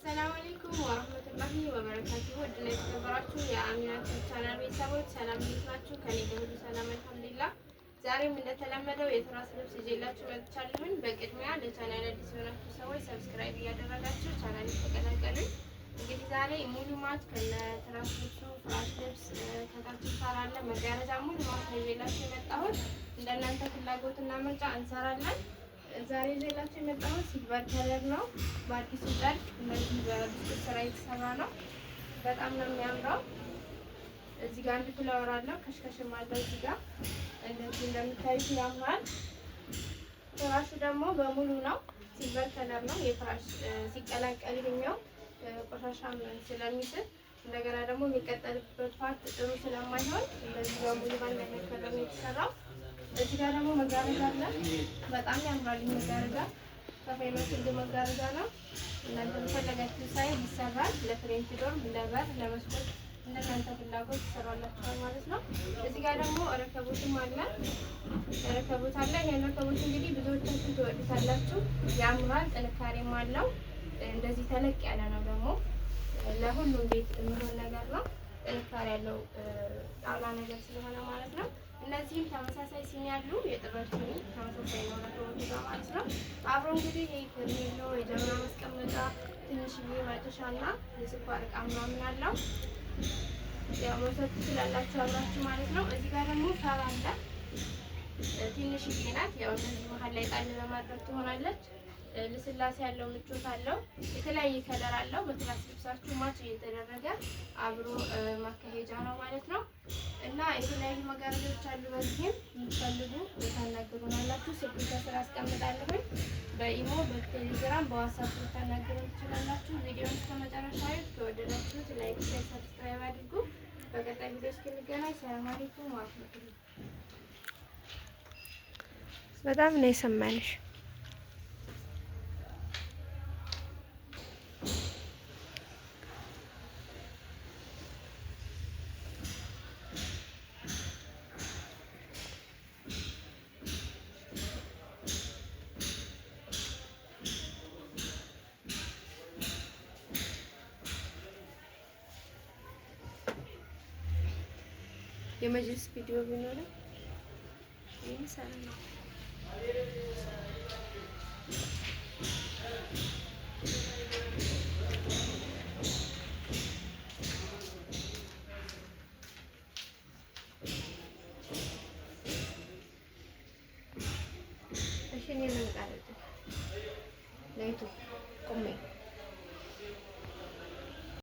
السلام عليكم ورحمة الله وبركاته። ውድና የተከበራችሁ የአሚናት ቻናል ቤተሰቦች ሰላም፣ እንዴት ናችሁ? ከኔ ጋር ሁሉ ሰላም الحمد لله። ዛሬም እንደተለመደው የትራስ ልብስ ይዤላችሁ መጥቻለሁኝ። በቅድሚያ ለቻናል አዲስ የሆናችሁ ሰዎች subscribe እያደረጋችሁ ቻናል ተቀላቀሉኝ። እንግዲህ ዛሬ ሙሉ match ከነ ትራስ ልብሱ፣ ፍራሽ ልብስ ከታች እንሰራለን፣ መጋረጃ ሙሉ match ነው ይዤላችሁ የመጣሁት። እንደናንተ ፍላጎትና ምርጫ እንሰራለን። ዛሬ ይዤላችሁ የመጣሁት silver color ነው። በአዲሱ ጨርቅ እንደዚህ በብስኩት ስራ የተሰራ ነው። በጣም ነው የሚያምረው። እዚህ ጋር አንድ flower አለው፣ ከሽከሽም አለው። እዚህ ጋር እንደዚህ እንደምታዩት ያምራል። ፍራሹ ደግሞ በሙሉ ነው፣ silver color ነው። የፍራሽ ሲቀላቀል ይሄኛው ቆሻሻም ስለሚስብ እንደገና ደግሞ የሚቀጠልበት part ጥሩ ስለማይሆን እንደዚህ በሙሉ ባንድ አይነት color ነው የተሰራው። እዚህ ጋር ደግሞ መጋረጃ አለ። በጣም ያምራል። ይህ መጋረጃ ከፋይኖች መጋረጃ ነው። እናንተ በፈለጋችሁ size ይሰራል። ለ French door፣ ለበር፣ ለመስኮት እንደናንተ ፍላጎት ይሰራላችኋል ማለት ነው። እዚህ ጋር ደግሞ ረከቦትም አለ። ረከቦት አለ። ይሄን ረከቦት እንግዲህ ብዙዎቻችሁ ትወዱታላችሁ። ያምራል፣ ጥንካሬም አለው። እንደዚህ ተለቅ ያለ ነው ደግሞ ለሁሉም ቤት የሚሆን ነገር ነው። ጥንካሬ ያለው ጣውላ ነገር ስለሆነ ማለት ነው። እነዚህም ተመሳሳይ ሲኒ ያሉ የጥበብ ሲኒ ተመሳሳይ ነው ረከቦቱ ጋር ማለት ነው። አብሮ እንግዲህ ይሄ ፈርሜሎ፣ የጀበና ማስቀመጫ፣ ትንሽዬ ማጨሻና የስኳር እቃ ምናምን አለው። ያው መውሰድ ትችላላችሁ አብራችሁ ማለት ነው። እዚህ ጋር ደግሞ ፈር አለ። ትንሽዬ ናት። ያው እንደዚህ መሀል ላይ ጣል ለማድረግ ትሆናለች። ልስላሴ ያለው ምቾት አለው። የተለያየ color አለው። በትራስ ልብሳችሁ match እየተደረገ አብሮ ማካሄጃ ነው ማለት ነው። እና የተለያዩ መጋረጃዎች አሉ። በዚህም የምትፈልጉ ታናግሩናላችሁ። ስልክ ከስር አስቀምጣለሁኝ። በኢሞ፣ በቴሌግራም፣ በዋትስአፕ ልታናግሩን ትችላላችሁ። ቪዲዮን እስከ መጨረሻ እዩት። ከወደዳችሁት like፣ share፣ subscribe አድርጉ። በቀጣይ ቪዲዮ እስክንገናኝ سلام عليكم ورحمة الله። በጣም ነው የሰማንሽ። የመጅልስ ቪዲዮ ቢኖርም ይህን ሰራ ነው።